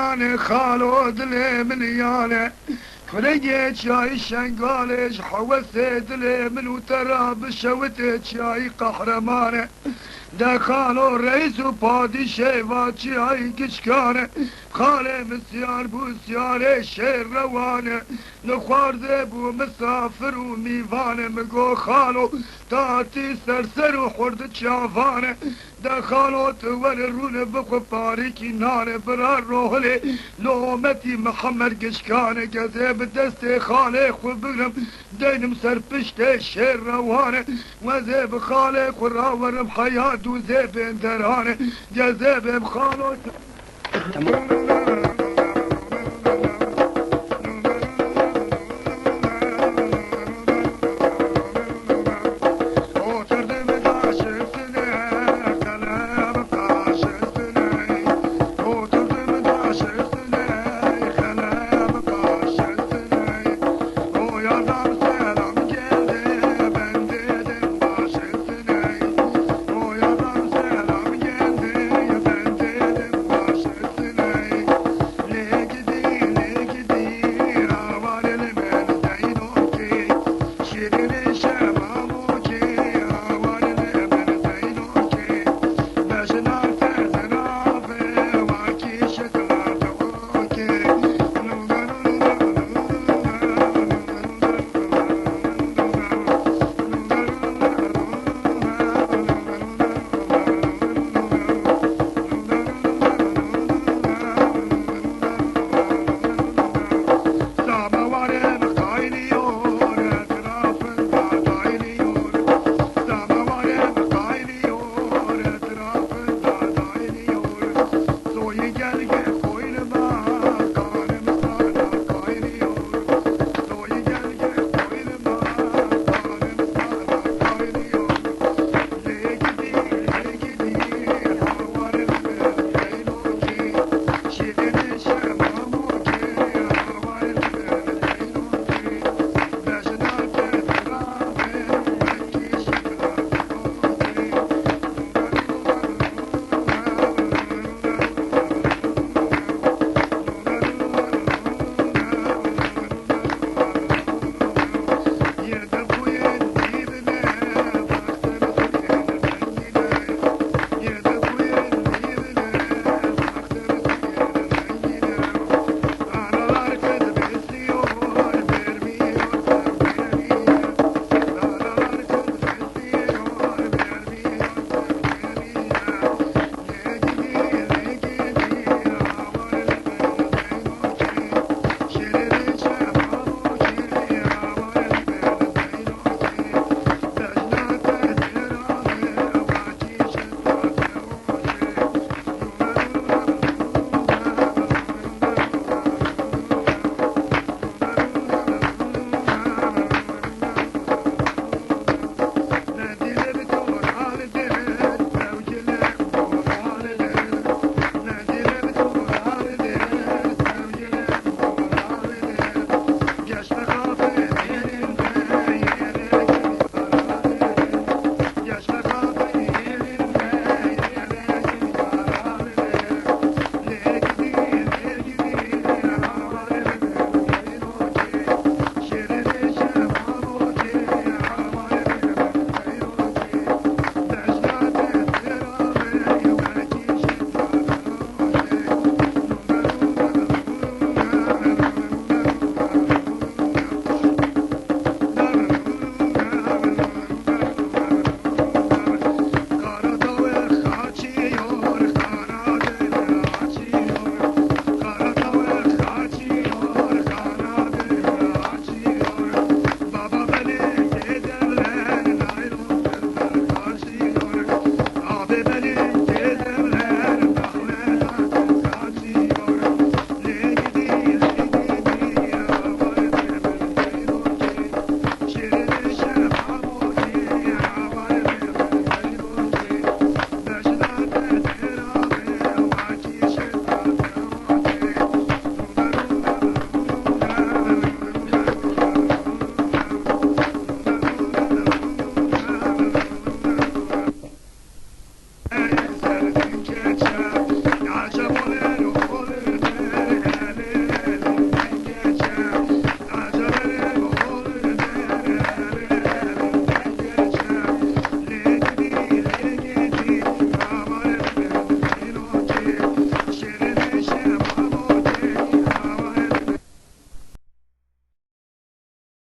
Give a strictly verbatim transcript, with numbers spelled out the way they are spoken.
Xalo dilê min yane, kurê çiyayî Şengalê, ji hewesê dilê min û te ra bişewitê çiyayî Qehremanê. De xalo reîs û padîşê va çiyayî Giçkane, xalê min siyar bû siyarê şêr rewane, li xwarzê bû misafir û mîvane. Min got, xalo, tatî serser û hurdi çavane. De xalo tu were rûne bixwe parîkî nane, bira rohilê lometî Mihemed Giçkane. Gezê bi destê xalê xwe bigrim, deynim ser piştê şêr rewane. Wezê bi xalê xwe rawerim heya dûzê bênderane. Gezê bêm xalo tu. Tamam.